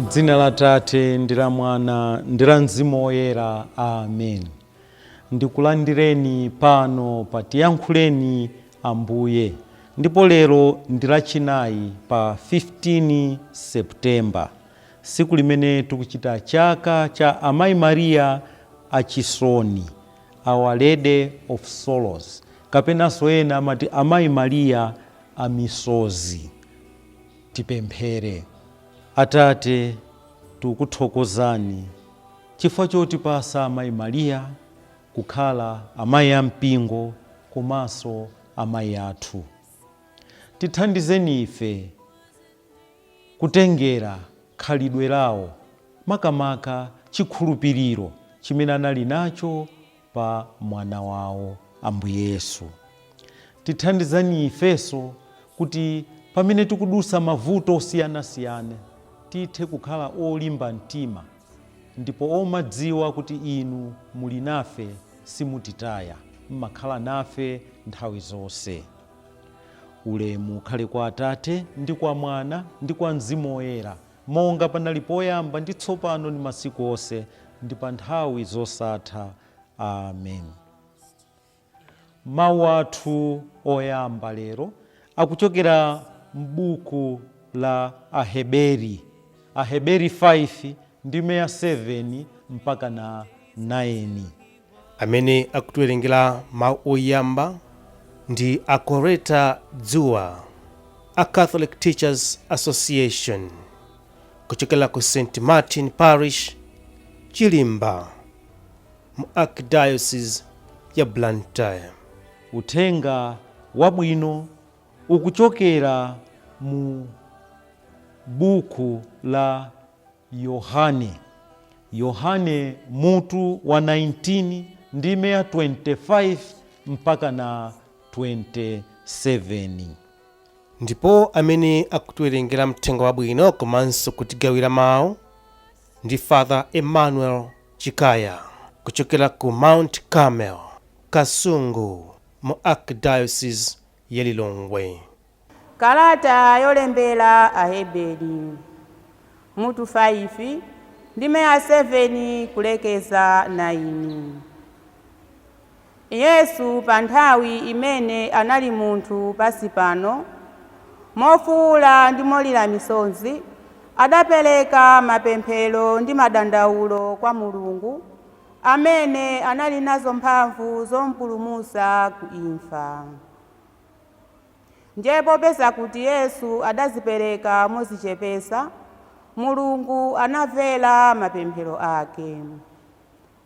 Dzina la Tate ndi la Mwana ndi la Mzimu Woyera, amen. Ndikulandireni pano pa Tiyankhuleni Ambuye, ndipo lero ndi Lachinayi pa 15 Septemba, tsiku limene tikuchita chaka cha Amayi Mariya Achisoni, Our Lady of Sorrows, kapenanso ena amati Amayi Mariya Amisozi. Tipemphere. Atate, tikuthokozani chifukwa chotipasa Amayi Mariya kukhala amayi ampingo komanso amayi athu. Tithandizeni ife kutengera khalidwe lawo, makamaka chikhulupiriro chimene anali nacho pa mwana wawo Ambuye Yesu. Tithandizani ifenso kuti pamene tikudusa mavuto osiyanasiyana tithe kukhala olimba mtima ndipo omadziwa kuti inu muli nafe, simutitaya, mmakhala nafe nthawi zonse. Ulemu ukhale kwa Atate ndi kwa Mwana ndi kwa Mzimu Woyera, monga panali poyamba, ndi tsopano, ndi masiku onse, ndi pa nthawi zosatha. Amen. Mawu athu oyamba lero akuchokera m'buku la Aheberi, Aheberi 5 ndime ya 7 mpaka na 9. Amene akutiwerengera mawu oyamba ndi a Coretta Dzuwa, a Catholic Teachers Association, kuchokera ku St Martin Parish, Chilimba, mu Archdiocese ya Blantyre. Uthenga wabwino ukuchokera mu buku la Yohane, Yohane mutu wa 19 ndime ya 25 mpaka na 27. Ndipo amene akutiwerengera mthenga wabwino komanso kutigawira mawu ndi Father Emmanuel Chikaya, kuchokera ku Mount Carmel, Kasungu, mu Archdiocese ya Lilongwe. Kalata yolembera Aheberi, mutu 5 ndime ya 7 kulekeza 9. Yesu, pa nthawi imene anali munthu pasi pano, mofuwula ndi molira misozi, adapereka mapemphero ndi madandawulo kwa Mulungu amene anali nazo mphamvu zompulumutsa ku imfa. Ndiye popeza kuti Yesu adazipereka modzichepetsa, Mulungu anamvera mapemphero ake.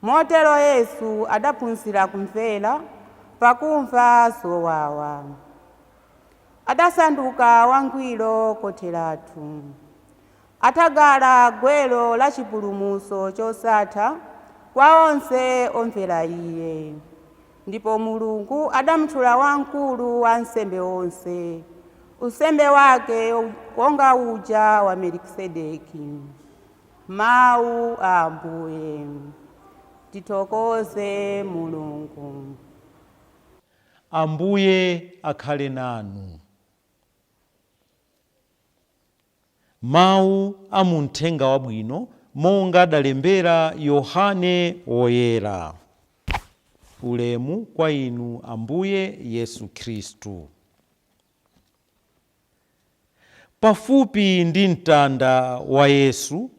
Motero Yesu adaphunzira kumvera pakumva zowawa. Adasanduka wangwiro kotheratu, atagala gwero la chipulumutso chosatha kwa onse omvera Iye. Ndipo Mulungu adamutchula wamkulu wa ansembe onse, unsembe wake wonga uja wa Melikisedeki. Mawu a Ambuye. Tithokoze Mulungu. Ambuye akhale nanu. Mawu a mu Mthenga Wabwino monga adalembera Yohane Woyera. Ulemu kwa inu, Ambuye Yesu Khristu. Pafupi ndi mtanda wa Yesu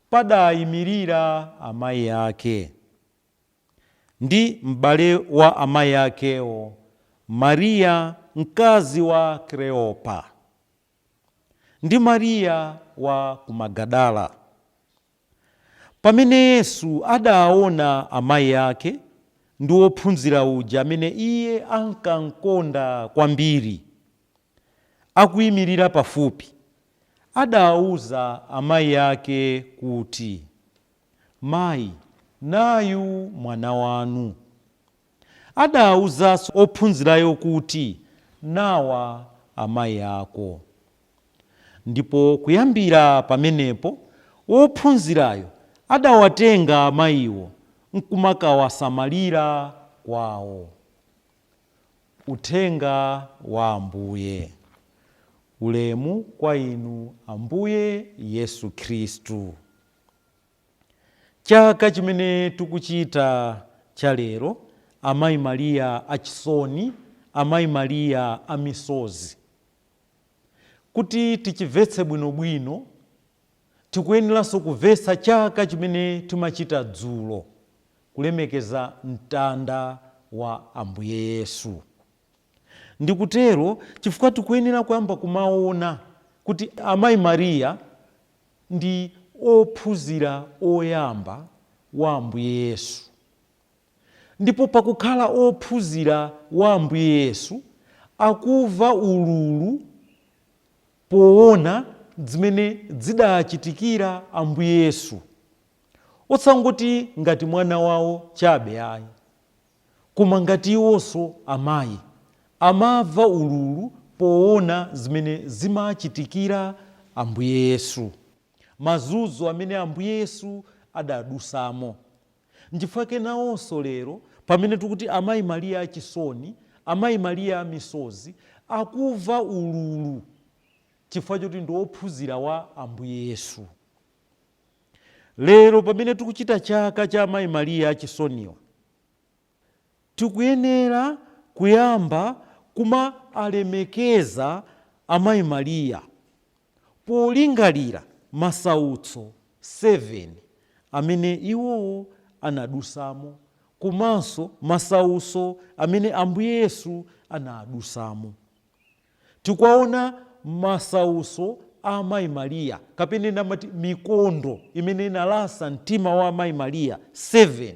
padayimirira amayi ake ndi m'bale wa amayi akewo, Mariya mkazi wa Kleopa ndi Mariya wa ku Magadala. Pamene Yesu adaona amayi ake ndi wophunzira uja amene iye ankamkonda kwambiri akuyimirira pafupi, adawuza amayi ake kuti, "Mayi, nayu mwana wanu." Adawuzanso ophunzirayo kuti, "Nawa amayi ako." Ndipo kuyambira pamenepo wophunzirayo adawatenga amayiwo nkumakawasamalira kwawo. Uthenga wa Ambuye. Ulemu kwa inu Ambuye Yesu Khristu. Chaka chimene tikuchita cha lero, Amayi Mariya achisoni, Amayi Mariya amisozi, kuti tichimvetse bwinobwino tikuyeneranso kumvetsa chaka chimene timachita dzulo, kulemekeza mtanda wa Ambuye Yesu. Ndikutero chifukwa tikuyenera kuyamba kumaona kuti Amayi Mariya ndi ophunzira oyamba wa Ambuye Yesu, ndipo pakukhala ophunzira wa Ambuye Yesu akumva ululu poona zimene zidachitikira Ambuye Yesu, osangoti ngati mwana wawo chabe ayi, koma ngati iwonso amayi amamva ululu poona zimene zimachitikira Ambuye Yesu, mazunzo amene Ambuye Yesu adadusamo. Nchifukwa nawonso lero pamene tikuti Amayi Mariya achisoni, Amayi Mariya amisozi, akumva ululu chifukwa choti ndi ophunzira wa Ambuye Yesu. Lero pamene tikuchita chaka cha Amayi Mariya achisoniwa, tikuyenera kuyamba kuma alemekeza Amayi Mariya polingalira masautso 7 amene iwowo anadusamo, komanso masautso amene Ambuye Yesu anadusamo. Tikuwaona masautso a Amayi Mariya, kapena amati mikondo imene inalasa mtima wa Amayi Mariya 7,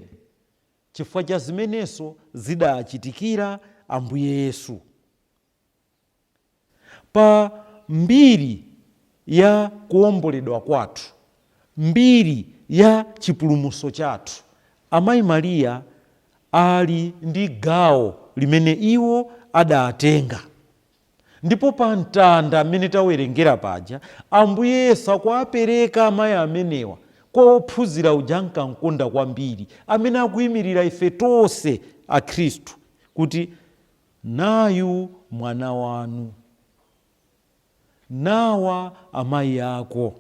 chifukwa cha zimenenso zidachitikira Ambuye Yesu. Pa mbiri ya kuwomboledwa kwathu, mbiri ya chipulumutso chathu, Amayi Mariya ali ndi gawo limene iwo adatenga. Ndipo pa mtanda amene tawerengera paja, Ambuye Yesu akuwapereka amayi amenewa kwa ophunzira uja ankamkonda kwambiri, amene akuyimirira ife tonse akhristu, kuti nayu mwana wanu, nawa amayi ako.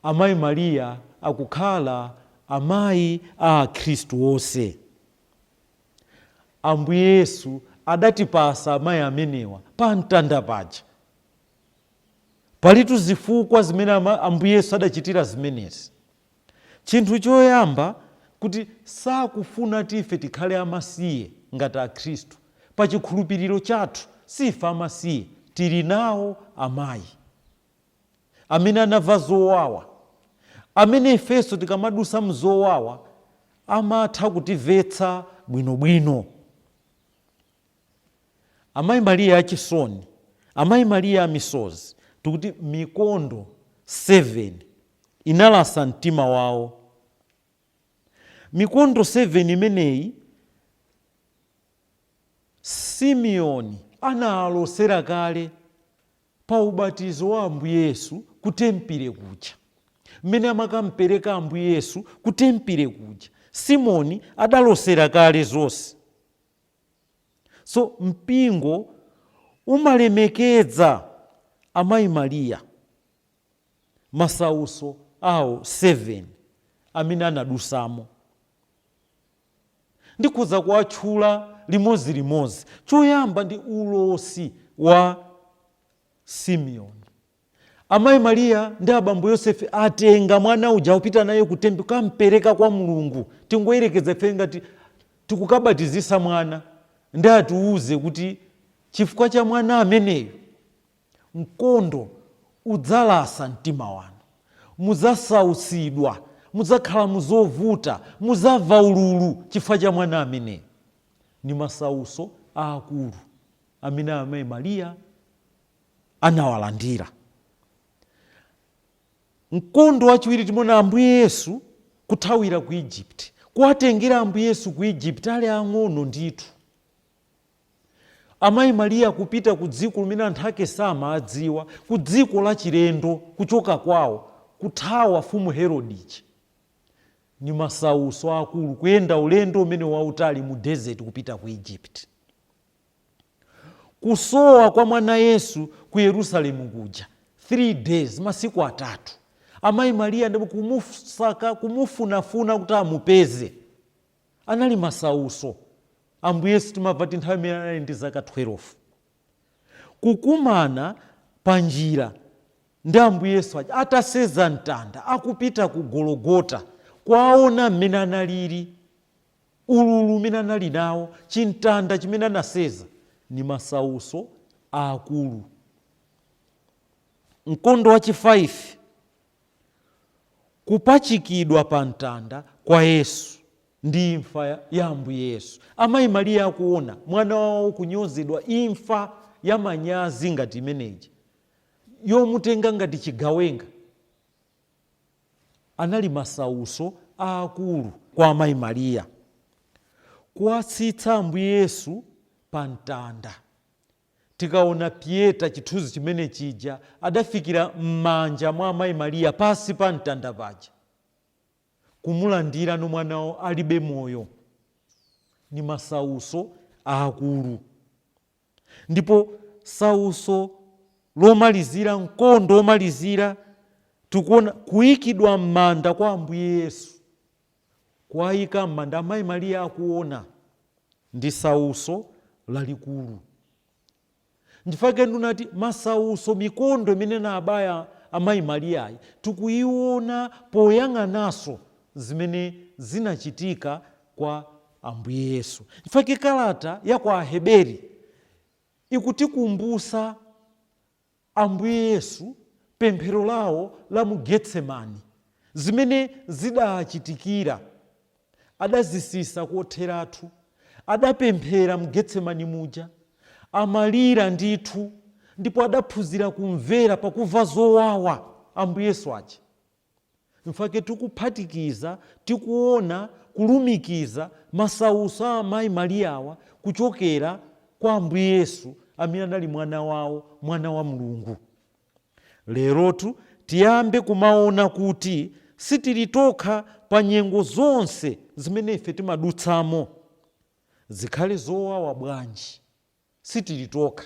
Amayi Mariya akukhala amayi a akhristu onse. Ambuye Yesu adatipasa amayi amenewa pa mtanda paja. Palitu zifukwa zimene Ambuye Yesu adachitira zimenezi. Chinthu choyamba, kuti sakufuna tife tikhale amasiye ngati akhristu. Pa chikhulupiriro chathu sife amasiye, tili nawo amayi amene anamva zowawa, amene ifenso tikamadusa mzowawa amatha kutimvetsa bwinobwino. Amayi Mariya achisoni, Amayi Mariya amisozi, tikuti mikondo 7 inalasa mtima wawo. Mikondo 7 imeneyi Simeoni analosera kale pa ubatizo wa Ambuye Yesu ku tempile kuja, mmene amakampereka Ambuye Yesu ku tempile kuja, Simoni adalosera kale zonse. So mpingo umalemekeza Amayi Mariya masautso awo 7 amene anadusamo. Ndikhoza kuwatchula limodzi. Choyamba ndi ulosi wa Simeoni. Amayi Mariya ndi abambo Yosefe atenga mwana uja kupita naye ku temple kampereka kwa Mulungu. Tingoyerekeza ife ngati tikukabatizisa mwana, ndi atiuze kuti chifukwa cha mwana ameneyo mkondo udzalasa mtima wanu, mudzasautsidwa, mudzakhala muzovuta, mudzamva ululu chifukwa cha mwana ameneyo. Ni masautso aakulu amene Amayi Mariya anawalandira. Mkondo wachiwiri timaona Ambuye Yesu kuthawira ku Egypt, kuwatengera Ambuye Yesu ku Egypt ali ang'ono ndithu. Amayi Mariya kupita ku dziko limene anthu ake samadziwa, ku dziko la chilendo, kuchoka kwawo, kuthawa mfumu Herodichi. Ni masautso akulu kuyenda ulendo umene wautali mu desert kupita ku Egypt. Kusowa kwa mwana Yesu ku Yerusalemu kuja 3 days, masiku 3, amayi Mariya ndipo kumusaka, kumufunafuna kuti amupeze, anali masauso. Ambuye Yesu timamva ti nthawi imene anali ndi zaka 12, kukumana pa njira ndi Ambuye Yesu aja ataseza mtanda akupita ku Gologota, kwaona mmene analili, ululu umene anali nawo, chimtanda chimene anaseza, ni masauso aakulu. Mkondo wachi 5, kupachikidwa pa mtanda kwa Yesu ndi imfa ya Ambuye Yesu. Amayi Mariya akuona mwana wawo kunyozedwa, imfa ya manyazi ngati imeneyi yomutenga ngati chigawenga, anali masauso aakulu kwa amayi Mariya. Kuwatsitsa Ambuye Yesu pa mtanda, tikaona Pieta chithunzi chimene chija, adafikira m'manja mwa amayi Mariya pasi pa mtanda paja, kumulandira no mwanawo alibe moyo, ni masauso aakulu. Ndipo sauso lomalizira, mkondo womalizira, tikuona kuyikidwa m'manda kwa Ambuye Yesu, kuwayika m'manda amayi Mariya akuona, ndi sauso lalikulu. Ndifake ndunati masauso, mikondo imene nabaya amayi Mariyayi tikuiona poyang'ananso zimene zinachitika kwa Ambuye Yesu. Ndifake kalata ya kwa Aheberi ikutikumbusa Ambuye Yesu pemphero lawo la mu Getsemani, zimene zidachitikira, adazisisa kotheratu, adapemphera mu Getsemani muja, amalira ndithu, ndipo adaphunzira kumvera pakumva zowawa Ambuye Yesu aja. Mfake tikuphatikiza, tikuona kulumikiza masauso a amayi Mariyawa kuchokera kwa Ambuye Yesu amene anali mwana wawo, mwana wa Mulungu. Lerotu tiyambe kumaona kuti sitili tokha pa nyengo zonse zimene ife timadutsamo, zikhale zowawa bwanji, sitili tokha.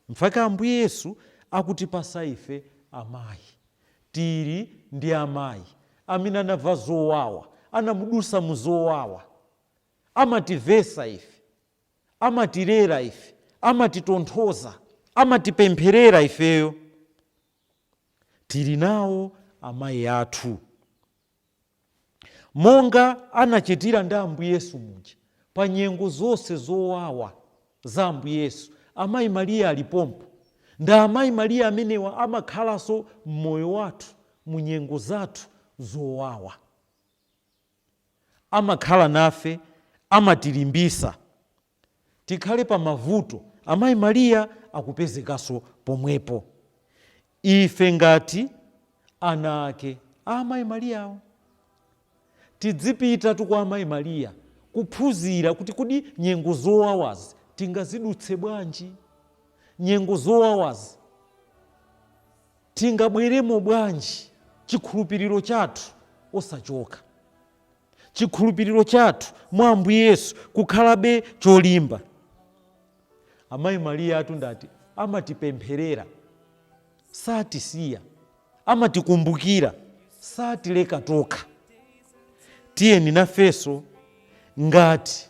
Mfake Ambuye Yesu akutipasa ife amayi. Tili ndi amayi amene anamva zowawa, anamudusa mu zowawa, amativesa ife, amatilera ife, amatitonthoza, amatipempherera ifeyo. Tili nawo amayi athu monga anachitira ndi Ambuye Yesu muja pa nyengo zonse zowawa za Ambuye Yesu. Amayi Mariya alipompo, ndi amayi Mariya amenewa amakhalanso mmoyo wathu mu nyengo zathu zowawa, amakhala nafe, amatilimbisa tikhale pa mavuto. Amayi Mariya akupezekanso pomwepo. Ife ngati ana ake a amayi Mariyawo tidzipita tu kwa amayi Mariya kuphunzira kuti kodi nyengo zowawazi tingazidutse bwanji, nyengo zowawazi tingabweremo bwanji, chikhulupiriro chathu osachoka, chikhulupiriro chathu mwa Ambuye Yesu kukhalabe cholimba. Amayi Mariya atu ndati amatipempherera, satisiya, amatikumbukira, satileka tokha. Tiyeni nafenso ngati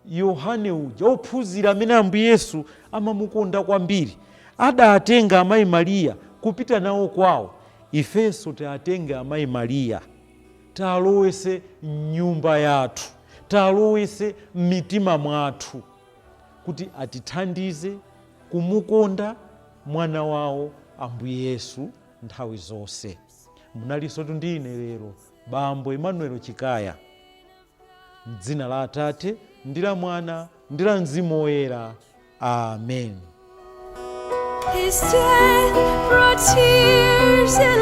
Yohane uja, ophunzira amene Ambuye Yesu amamukonda kwambiri, adatenga amayi Mariya kupita nawo kwawo, ifenso tiatenge amayi Mariya, talowese mnyumba yathu, talowese m'mitima mwathu, kuti atithandize kumukonda mwana wawo Ambuye Yesu nthawi zonse. Munalinso ndi ine lero, Bambo Emmanuel Chikaya. M'dzina la Atate ndi la Mwana ndi la Mzimu Woyera. Amen. His death brought tears and